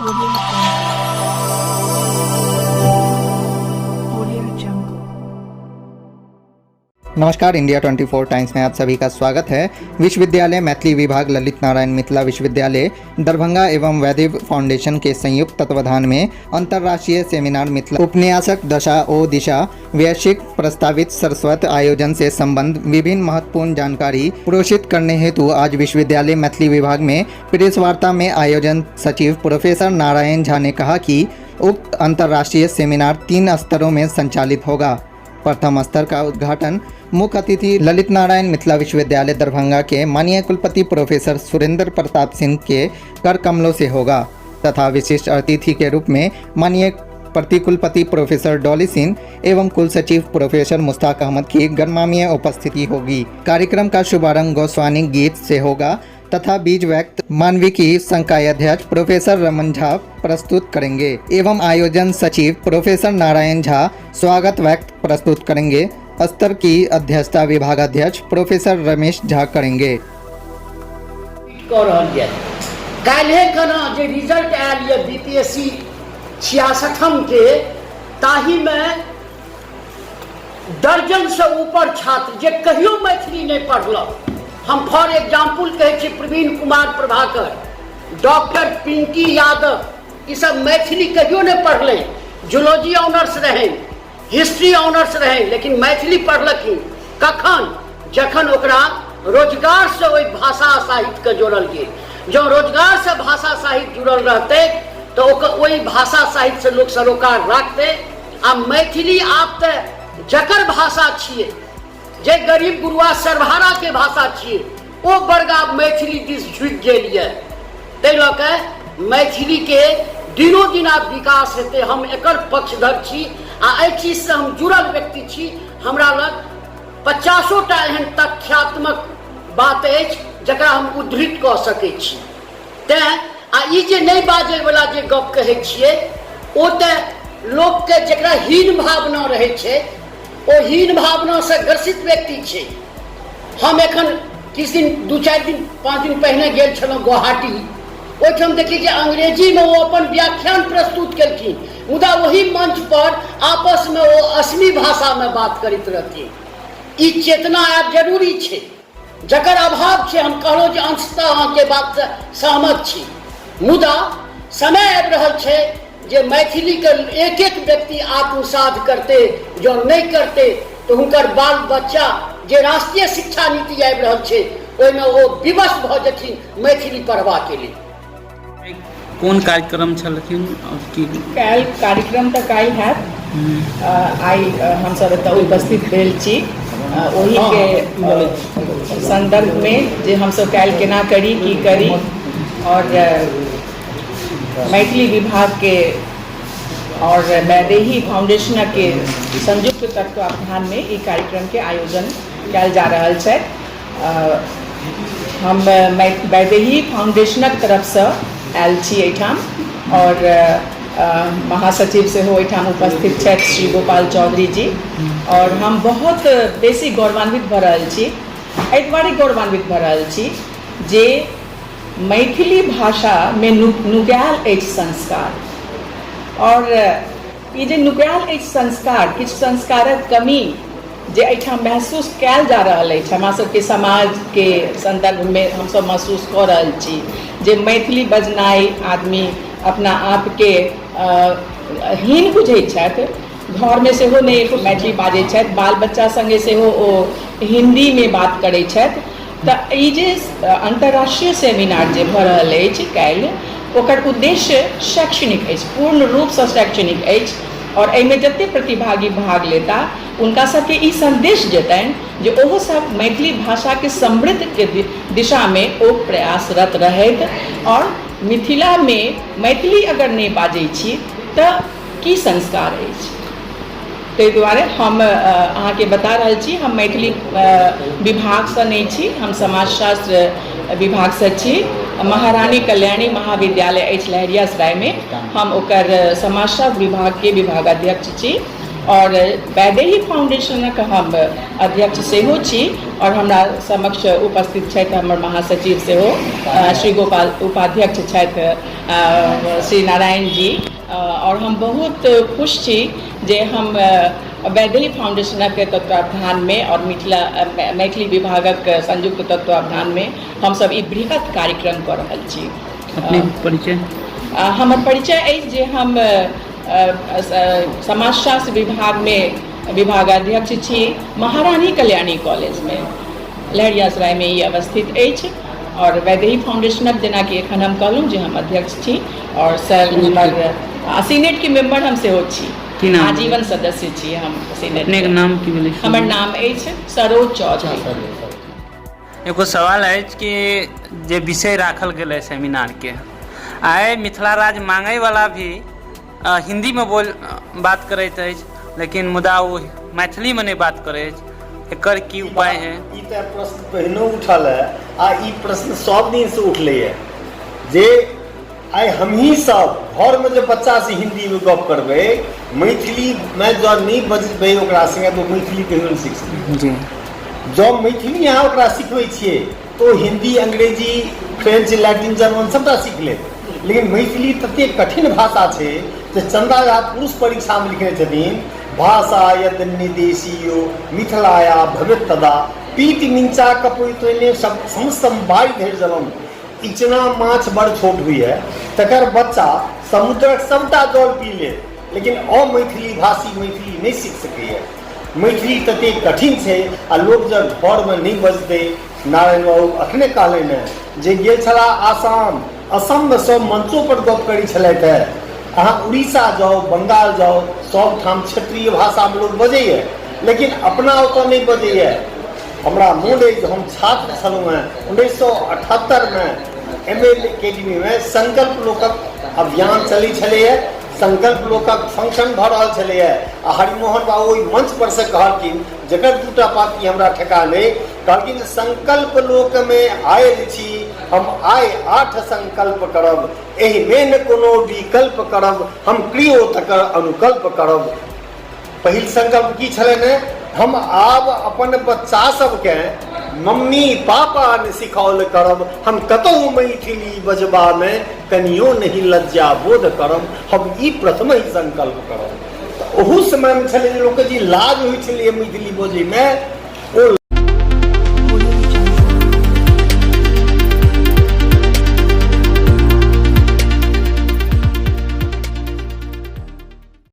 Audio Jungle. Audio Jungle. नमस्कार, India 24 times में आप सभी का स्वागत है। विश्वविद्यालय मैथिली विभाग, ललित नारायण मिथिला विश्वविद्यालय दरभंगा एवं वैदेही फाउंडेशन के संयुक्त तत्वाधान में अंतर्राष्ट्रीय सेमिनार मिथिला उपन्यासक दशा ओ दिशा वैश्विक प्रस्तावित सरस्वत आयोजन से संबंध विभिन्न महत्वपूर्ण जानकारी प्रोषित करने हेतु आज विश्वविद्यालय मैथिली विभाग में प्रेस वार्ता में आयोजन सचिव प्रोफेसर नारायण झा ने कहा कि उक्त अंतर्राष्ट्रीय सेमिनार 3 स्तरों में संचालित होगा। प्रथम स्तर का उद्घाटन मुख्य अतिथि ललित नारायण मिथिला विश्वविद्यालय दरभंगा के माननीय कुलपति प्रोफेसर सुरेंद्र प्रताप सिंह के कर कमलों से होगा तथा विशिष्ट अतिथि के रूप में माननीय प्रतिकुलपति प्रोफेसर डॉली सिंह एवं कुल सचिव प्रोफेसर मुश्ताक अहमद की गणमान्य उपस्थिति होगी। कार्यक्रम का शुभारंभ गोस्वामी गीत से होगा तथा बीज व्यक्त मानविकी संकाय अध्यक्ष प्रोफेसर रमन झा प्रस्तुत करेंगे एवं आयोजन सचिव प्रोफेसर नारायण झा स्वागत व्यक्त प्रस्तुत करेंगे। स्तर की अध्यक्षता विभागाध्यक्ष प्रोफेसर रमेश झा करेंगे। कऽ रहल यऽ काल्हिए खना जे रिजल्ट आयल यऽ बी पी एस सी 66मके, ताहिमे दर्जनसँ ऊपर छात्र जे कहियो मैथिली नहि पढ़लक। हम फॉर एग्जाम्पल कहै छी, प्रवीण कुमार प्रभाकर, डॉक्टर पिंकी यादव, ई सब मैथिली कहियो नहि पढ़लै। जूलॉजी ऑनर्स रहनि, हिस्ट्री ऑनर्स रहनि, लेकिन मैथिली पढ़लखिन कखन? जखन ओकरा रोजगारसँ ओहि भाषा साहित्यके जोड़ल गेल। जँ रोजगारसँ भाषा साहित्य जुड़ल रहतै तऽ ओकर ओहि भाषा साहित्यसँ लोक सरोकार राखतै। आ मैथिली आब तऽ जकर भाषा छियै, जे गरीब गुरुआ सर्वहाराके भाषा छियै, ओ वर्ग आब मैथिली दिस झुकि गेल यऽ। ताहि लऽ कऽ मैथिलीके दिनो दिन आब विकास हेतै। हम एकर पक्षधर छी आ एहि चीजसँ हम जुड़ल व्यक्ति छी। हमरा लग 50टा एहन तथ्यात्मक बात अछि जकरा हम उद्धृत कऽ सकै छी। तेँ आ ई जे नहि बाजैवला जे गप कहै छियै, ओ तऽ लोकके जकरा हीन भावना रहै छै, ओ हीन भावनासँ ग्रसित व्यक्ति छै। हम एखन किछु दिन, 2-4 दिन, 5 दिन पहिने गेल छलहुँ गुवाहाटी। ओहिठाम देखी जे अंग्रेजीमे ओ अपन व्याख्यान प्रस्तुत केलखिन, मुदा ओही मंच पर आपसमे ओ असमी भाषामे बात करैत रहथिन। ई चेतना आयब जरूरी छै, जकर अभाव छै। हम कहलहुँ जे अंशतः अहाँके बातसँ सहमत छी, मुदा समय आबि रहल छै जे मैथिलीके एक एक व्यक्ति आत्मसात करतै। जँ नहि करतै तऽ हुनकर बाल बच्चा, जे राष्ट्रीय शिक्षा नीति आबि रहल छै, ओहिमे ओ विवश भऽ जेथिन मैथिली पढ़बाके लेल। कोन कार्यक्रम छलखिन आओर की? काल्हि कार्यक्रम तऽ काल्हि हैत। आइ हमसभ एतऽ उपस्थित भेल छी ओहिके सन्दर्भमे जे हमसभ काल्हि केना करी, की करी। आओर मैथिली विभागके आओर वैदेही फाउंडेशनके संयुक्त तत्वावधानमे ई कार्यक्रमके आयोजन कयल जा रहल छै। हम वैदेही फाउंडेशनक तरफसँ आयल छी एहिठाम आओर महासचिव सेहो एहिठाम उपस्थित छथि, श्री गोपाल चौधरी जी। आओर हम बहुत बेसी गौरवान्वित भऽ रहल छी। एहि दुआरे गौरवान्वित भऽ रहल छी जे मैथिली भाषामे नुकायल अछि संस्कार। आओर ई जे नुकायल अछि संस्कार, किछु संस्कारक कमी जे एहिठाम महसूस कयल जा रहल अछि, हमरा सबके समाजके सन्दर्भमे हमसब महसूस कऽ रहल छी जे मैथिली बजनाइ आदमी अपना आपके हीन बुझै छथि। घरमे सेहो नहि मैथिली बाजै छथि, बाल बच्चा सङ्गे सेहो ओ हिन्दीमे बात करै छथि। तऽ ई जे अन्तर्राष्ट्रीय सेमिनार जे भऽ रहल अछि काल्हि, ओकर उद्देश्य शैक्षणिक अछि, पूर्ण रूपसँ शैक्षणिक अछि। आओर एहिमे जतेक प्रतिभागी भाग लेता, हुनका सबके ई सन्देश जेतनि जे ओहो सब मैथिली भाषाके समृद्धके दिशामे ओ प्रयासरत रहथि। आओर मिथिलामे मैथिली अगर नहि बाजै छी तऽ की संस्कार अछि? ताहि दुआरे हम अहाँके बता रहल छी, हम मैथिली विभागसँ नहि छी, हम समाजशास्त्र विभागसँ छी। महारानी कल्याणी महाविद्यालय अछि लहेरियासरायमे, हम ओकर समाजशास्त्र विभागके विभागाध्यक्ष छी। आओर वैदेही फाउंडेशनक हम अध्यक्ष सेहो छी। आओर हमरा समक्ष उपस्थित छथि हमर महासचिव सेहो श्री गोपाल, उपाध्यक्ष छथि श्री नारायण जी। आओर हम बहुत खुश छी जे हम वैदेही फाउंडेशनक तत्वावधानमे आओर मिथिला मैथिली विभागक संयुक्त तत्वावधानमे हमसभ ई बृहत कार्यक्रम कऽ रहल छी। अपने परिचय? हमर परिचय अछि जे हम समाजशास्त्र विभागमे विभागाध्यक्ष छी महारानी कल्याणी कॉलेजमे, लहेरियासरायमे ई अवस्थित अछि। आओर वैदेही फाउंडेशनक, जेनाकि एखन हम कहलहुँ जे हम अध्यक्ष छी, आओर सर हमर सीनेटके मेम्बर हम सेहो छी। की नाम? आजीवन सदस्य छी हम सीनेट। अपनेके नाम की भेलै? हमर नाम अछि सरोज चौधरी। एगो सवाल अछि कि जे विषय राखल गेल है सेमिनारके, आइ मिथिला राज्य मांगैवला भी हिन्दीमे बोल बात करैत अछि, लेकिन मुदा ओ मैथिलीमे नहि बात करैत अछि, एकर की उपाय है? ई तऽ प्रश्न पहिनो उठल है आ ई प्रश्न सब दिनसँ उठलैए जे आइ हमही सब घरमे जे बच्चासँ हिन्दीमे गप करबै, मैथिलीमे जँ नहि बजबै ओकरा सङ्गे, तऽ ओ मैथिली कहियो नहि सीख सकैए। जँ मैथिली अहाँ ओकरा सिखबै छियै तऽ ओ हिन्दी, अंग्रेजी, फ्रेंच, लैटिन, जर्मन सभटा सीख लेत, लेकिन मैथिली ततेक कठिन भाषा छै जे चन्दा झा पुरुष परीक्षामे लिखने छथिन, भाषा यद निदेशीयो मिथिलाया भवेत तदा पीत मिंचा कपोतने सब समस्तम बाढ़ि धरि जलम। इचना माछ बड़ छोट होइए, तकर बच्चा समुद्रक सभटा जल पी लेत, लेकिन अमैथिली भाषी मैथिली नहि सीख सकैए। मैथिली ततेक कठिन छै आ लोक जँ घरमे नहि बजतै। नारायण बाबू अखने कहलनि हेँ जे गेल छलाह आसाम, असममे सभ मंचोपर गप करै छलथि हेँ। अहाँ उड़ीसा जाउ, बंगाल जाउ, सभ ठाम क्षेत्रीय भाषामे लोक बजैए, लेकिन अपना ओतऽ नहि बजैए। हमरा मोन अछि जे हम छात्र छलहुँ हेँ 1978मे, एम एल एकेडमीमे संकल्प लोकक अभियान चलै छलैए, संकल्प लोकक फंक्शन भऽ रहल छलैए आ हरिमोहन बाबू ओहि मंच पर से कहलखिन, जकर दूटा पाँति हमरा ठेकान नहि, कहलखिन जे संकल्प लोकमे आयल छी हम आइ 8 संकल्प करब, एहिमे ने कोनो विकल्प करब, हम क्रियो तकर अनुकल्प करब। पहिल संकल्प की छलनि हेँ? हम आब अपन बच्चा सबके मम्मी पापा ने सिखौल करब, हम कतहु मैथिली बजबामे कनियो नहि लज्जा बोध करब, हम ई प्रथम ही संकल्प करब। तऽ ओहू समयमे छलै जे लोकके जे लाज होइ छलैए मैथिली बजैमे, ओ